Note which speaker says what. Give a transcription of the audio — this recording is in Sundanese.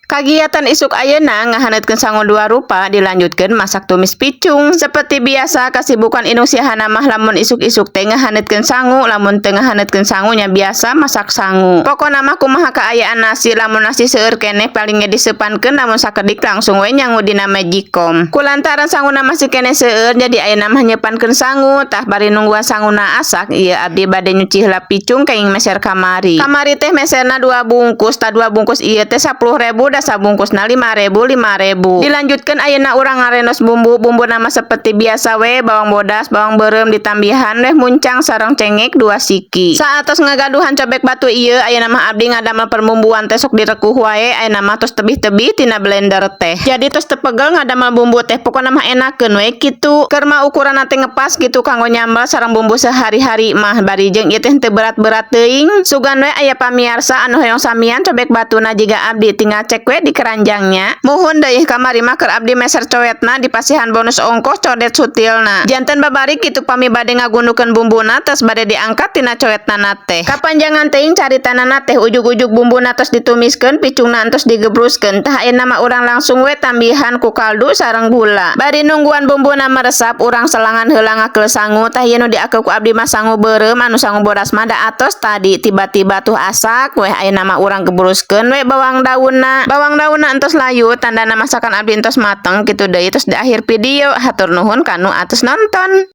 Speaker 1: Kagiatan isuk ayeuna ngahaneutkeun sangu dua rupa, dilanjutkeun masak tumis picung. Seperti biasa, kasibukan indung Syahana mah lamun isuk-isuk teh ngahaneutkeun sangu, lamun teu ngahaneutkeun sangu nya biasa masak sangu. Pokona mah kumaha kaayaan nasi, lamun nasi seueur keneh paling ge diseupankeun, lamun sakedik langsung we nyangu dina magicom. Kulantaran sanguna masih keneh seueur, jadi ayeuna mah nyeupankeun sangu. Tah, bari nungguan sanguna asak, ieu abdi bade nyuci heula picung kenging meser kamari. Kamari teh meserna dua bungkus, tah dua bungkus ieu teh 10.000, da sabungkusna 5.000 5.000. Dilanjutkeun ayeuna urang ngarenos bumbu. Bumbuna mah seperti biasa we, bawang bodas, bawang beureum, ditambihan weh muncang sareng cengek dua siki. Saatos ngagaduhan cobek batu ieu, ayeuna mah abdi ngadamel perbumbuan teh sok direkuh wae. Ayeuna mah tos tebih-tebih tina blender teh. Jadi tos teu pegel ngadamel bumbu teh, pokona mah enakeun we kitu. Keur mah ukuranna teh ngepas gitu kanggo nyambal sareng bumbu sehari-hari mah, bari jeung ieu teh teu berat-berat teuing. Sugan we aya pamiarsa anu hoyong samian cobek batuna jiga abdi, tinggal cek we di keranjangnya. Muhun deui, kamari mah keur abdi meser coetna dipasihan bonus ongkos codet sutilna. Janten babari kitu pami bade ngagundukeun bumbuna tos bade diangkat tina coetna teh. Kapanjangan teuing caritana teh, ujug-ujug bumbuna tos ditumiskeun, picungna entos digebruskeun. Tah, ayeuna mah urang langsung we tambihan ku kaldu sareng gula. Bari nungguan bumbuna meresap, urang selangan heula ngakeul sangu. Tah, ieu nu diakeul ku abdi mah sangu beureum, anu sangu bodas mah da atos tadi. Tiba-tiba tuh asak weh, ayeuna mah urang gebruskeun we bawang daunna. Bawang daunna entos layu, tandana masakan abdi entos mateng. Kitu deui, tos di akhir video. Hatur nuhun kanu atos nonton.